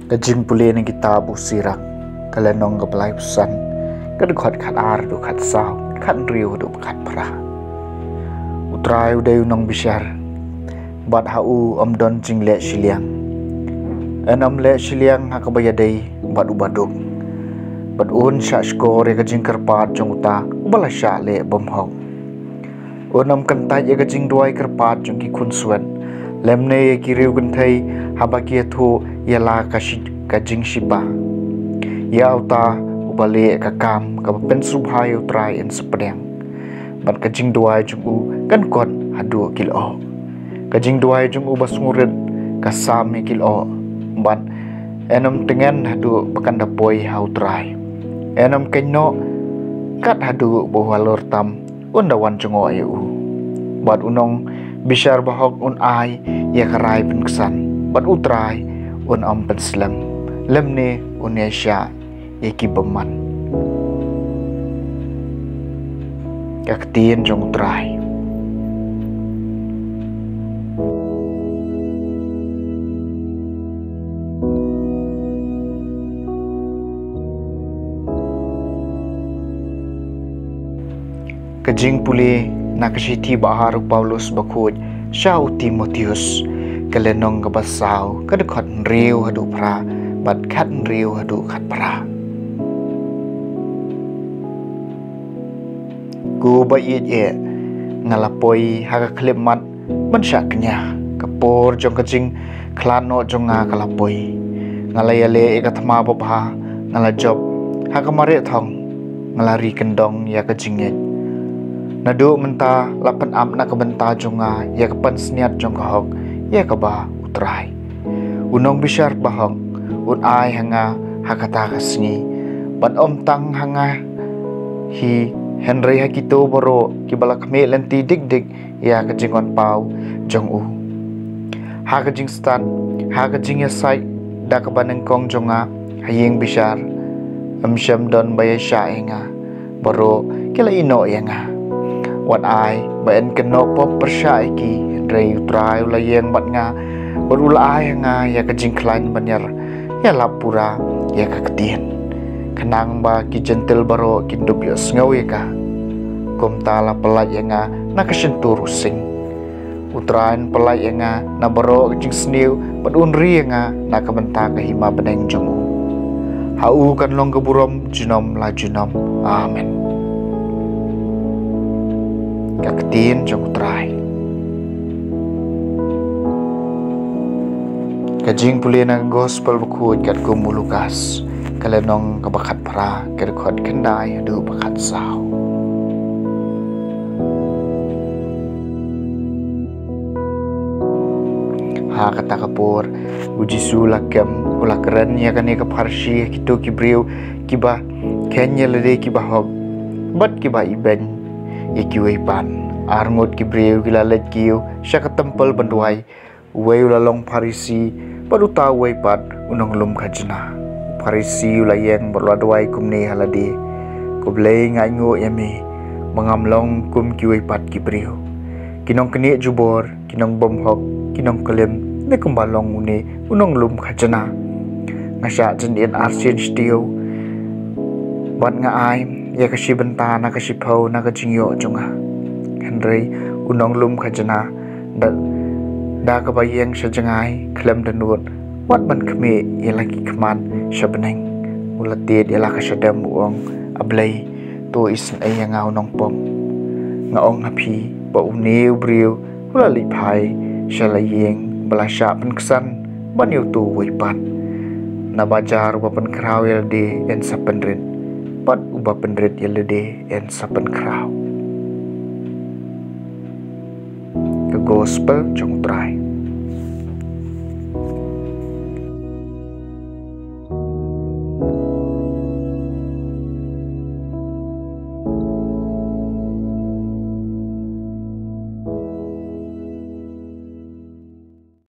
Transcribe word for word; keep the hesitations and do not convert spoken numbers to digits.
Ka jingpule na kitab u Sirak, ka lynnong kaba laiphew san, ka dkhot khatar haduh khatsaw, khathynriew haduh khatphra. U Trai u dei u nongbishar, bad ha u ym don jingleh shiliang. Un ym leh shiliang ha kaba ïadei bad u baduk, bad un shah shkor ïa ka jingkyrpad jong uta uba la shah leh bymhok. Un ym kyntait ïa ka jingduwai kyrpad jong ki khunswet, lymne ïa ki riewkynthei haba ki ïathuh ïa la ka shi-, ka jingshipa. Ïa uta uba leh ka kam kaba pynsngewbha ïa u Trai un sa pdiang, bad ka jingduwai jong u kan kot haduh ki lyoh. Ka jingduwai jong u ba sngewrit ka sam ïa ki lyoh, bad un ym tngen haduh ba kan da poi ha u Trai. Un ym kynnoh kat haduh ba u halor tam un da wan jngoh ïa u. Bad u nongbishar bahok un ai ïa ka rai pynksan, bad u Trai un ym pynslem, lymne un ïaishah ïa ki bymman. Ka ktien jong u Trai. Ka jingpule na ka shithi ba ar u Paulus bakhuid sha u Timotheus, ka lynnong kaba saw, ka dkhot hynriew haduh phra, bad khathynriew haduh khatphra. Ko ba ïeit eh, nga la poi ha ka khyllipmat ban shah kñia, ka por jong ka jingkhlad noh jong nga ka la poi. Nga la ïaleh ïa ka thma babha, nga la jop ha ka mareh thong, nga la ri kyndong ïa ka jingngeit. Naduh mynta la pynap na ka bynta jong nga ïa ka pansngiat jong ka hok ïa kaba u Trai, u nongbishar bahok, un ai ha nga ha kata ka sngi, bad ym tang ha nga hi, hynrei ha kito baroh kiba la khmih lynti dik dik ïa ka jingwan paw jong u. Ha ka jingstad, ha ka jingïasaid da kaba nyngkong jong nga ha ïing bishar, ym shym don ba ïaishah ïa nga, baroh ki la ïehnoh ïa nga. Wat ai ba yn kynnoh pop pyrshah ïa ki, hynrei u Trai u la ïeng bad nga, bad u la ai ha nga ïa ka jingkhlaiñ ban ïar ïalap pura ïa ka ktien, khnang ba ki jentil baroh kin dup ïohsngew ïa ka. Kumta la pyllait ïa nga na ka shyntur u sing. U Trai un pyllait ïa nga na baroh ka jingsniew, bad un ri ïa nga na ka bynta ka hima bneng jong u. Ha u kan long ka burom junom la junom. Amen. Ka ktien jong u Trai. Ka jingpule na ka gospel bakhuid katkum u Lukas, ka lynnong kaba khatphra, ka dkhot khyndai haduh ba khatsaw. Ha kata ka por, u Jisu u la kem, u la kren ïa kane ka pharshi ha kito ki briew kiba kheiñ ïa lade kiba hok bad kiba ibeiñ ïa kiwei pat. Arngut ki briew ki la leit kiew sha ka templ ban duwai. Uwei u la long Pharisi, bad uta uwei pat u nonglum khajna. U Pharisi u la ïeng bad u la duwai kumne ha lade: Ko Blei, nga ainguh ïa me ba ngam long kum kiwei pat ki briew, ki nongknieh jubor, ki nongbymhok, ki nongklim, ne kumba long une u nonglum khajna. Nga shah jingim arsien shtiew, bad nga ai ïa ka shi bynta na ka shiphew na ka jingïoh jong nga. Hynrei u nonglum khajna, da, da kaba ïeng sha jngai khlem da nud, Wat ban khmih ïa la ki khmat sha bneng. U la tied ïa la ka shadem, u ong, A Blei, to isynei ïa nga u nongpop. Nga ong ha phi ba une u briew u la leit phai sha la ïing ba la shah pynksan ban ïa uto uwei pat. Naba jar uba pynkhraw ïa lade yn sa pynrit, bad uba pynrit ïa lade yn sa pynkhraw. Ka Gospel jong U Trai.